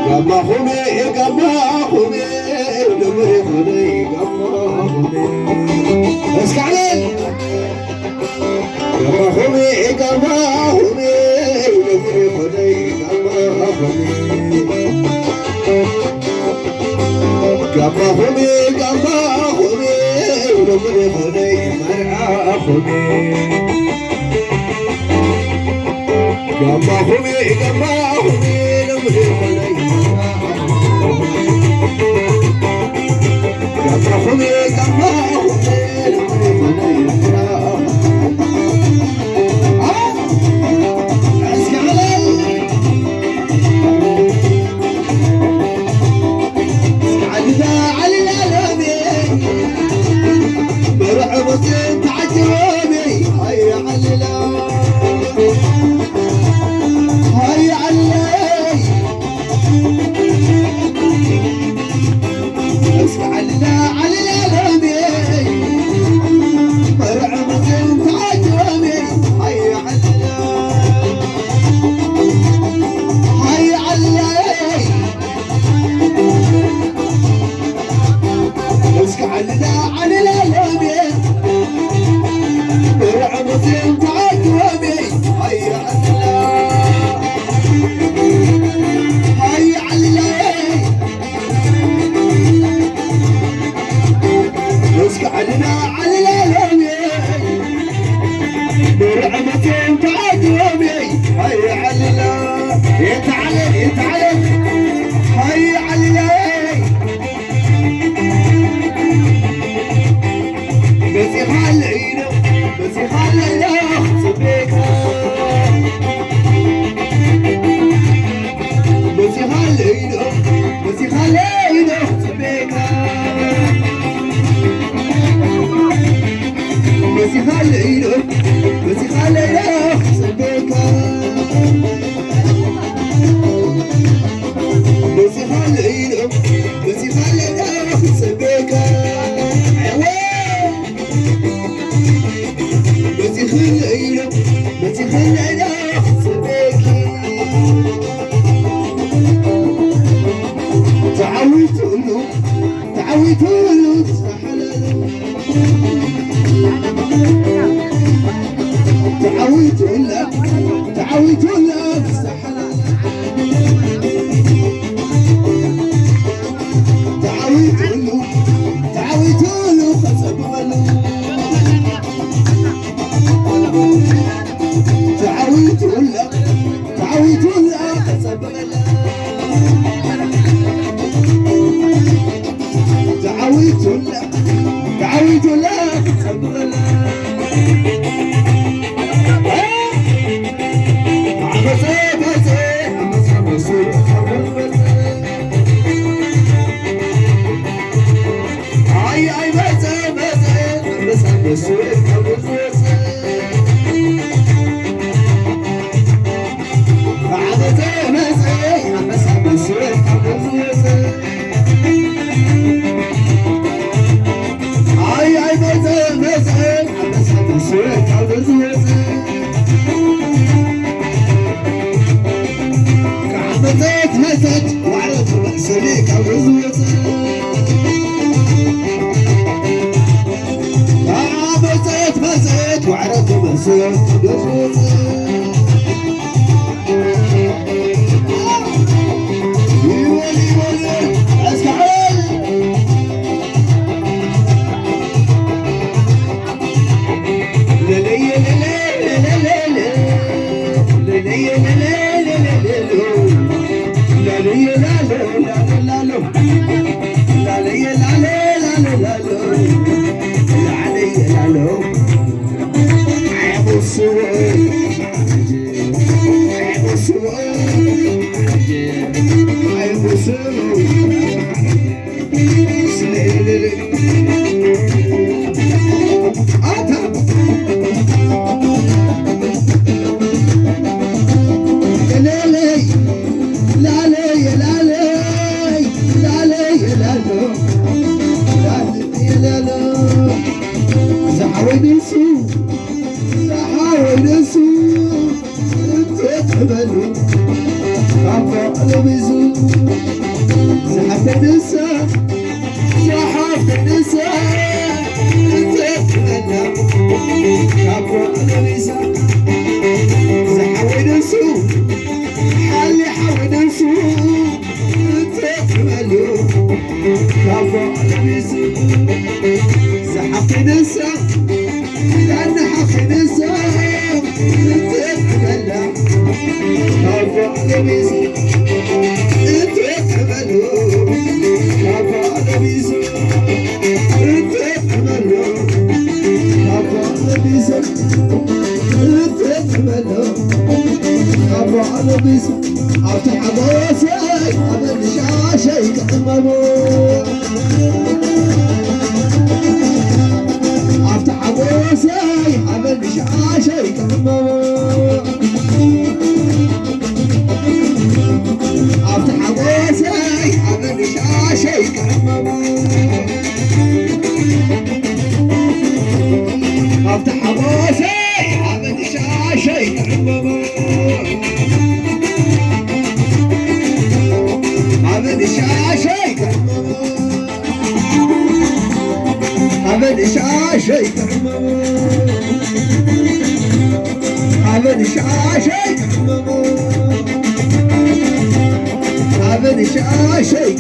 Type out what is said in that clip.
ጋማኹሜ፣ ጋማኹሜ፣ ነብሪ ኾነይ ጋማኹሜ። እስካለን። ጋማኹሜ፣ ጋማኹሜ፣ ነብሪ ኾነይ ጋማኹሜ። ጋማኹሜ፣ ጋማኹሜ፣ ነብሪ ኾነይ መርዓኹሜ። ጋማኹሜ፣ ጋማኹሜ፣ ነብሪ ኾነይ መርዓኹሜ። ጋማኹሜ፣ ጋማኹሜ፣ ነብሪ ኾነይ መርዓኹሜ። አ፣ እስኪ ዓለል። እስኪ ዓልላ ዓልላ ሎሚ ብርዕሙትን ተዓጅቦሚ ሃየ ዓልላ ሃየ ዓልላ እስኪ ዓልላ ዓልላ ሎሚ ብርዕሙትን ተዓጅቦሚ ሃየ ዓልላ የተዓለ የተዓለ ሃየ ዓልላ መጺኻለይ ዶ፣ መጺኻለይ ዶ ክጽበየካ። መጺኻለይ ዶ፣ መጺኻለይ ዶ ክጽበየካ። መጺኻለይ ዶ፣ መጺኻለይ ዶ ክጽበየካ። መጺኻለይ ዶ፣ መጺኻለይ ዶ ክጽበየካ። ኤወ! መጺኽለይ ዶ፣ መጺኽለይ ዶ ክጽበየኪ። ተዓዊቱሉ፣ ተዓዊቱሉ፣ ተሓለሉ። ተዓዊቱላ፣ ተዓዊቱላ፣ ተዓዊቱሉ፣ ተዓዊቱሉ፣ ከጸብቐሉ። ተዓዊቱላ፣ ተዓዊቱላ፣ ከጸብቐሉ። ተዓዊቱላ፣ ተዓዊቱላ፣ ከጸብቐሉ። ዓመፀ መፀ፣ ዓመፀ መፁ፣ ዓመፀ መፀ። ኣይ፣ ኣይ፣ መፀ መፀ፣ ዓመፀ መፁ፣ ዓመፀ መፁ። ዓመፀ መፀ፣ ዓመፀ መፁ፣ ዓመፀ መፁ። ኣይ፣ ኣይ፣ መፀ መፀ፣ ዓመፀ መፁ፣ ዓመፀ መፁ። መጸት መጸት ዋዕሮ ትርባዕ ሰሜ ካብ ርእሱ ወጸ። መጸት መጸት ዋዕሮ ትርባዕ ሰሜ ካብ ርእሱ ወጸ። ይበል ይበል እስካዕ ትበሉ ካብ ባዕሉ ቢዙ ዝሓፍተ ንሳ ዝሓፍተ ንሳ እንተትበላ ካብ ባዕሉ ቢዙ ዝሓወይ ንሱ ሓሊ ሓወይ ንሱ እንተትበሉ ካብ ባዕሉ ቢዙ ዝሓፍተ ንሳ ኣብቲ ሓጎሰይ ኣበል ሻሸይ ክዕመሞ ኣብቲ ሓጎሰይ ኣበል ሻሸይ ክዕመሞ ኣብቲ ሓጎሰይ ኣበል ሻሸይ ክዕመሞ ኣብቲ ሓጎሰይ ኣበል ሻሸይ ክዕመሞ ኣበል ሻሸይ ክዕመሞ ኣበል ሻሸይ ክዕመሞ ኣበል ሻሸይ ክዕመሞ ኣበል ሻሸይ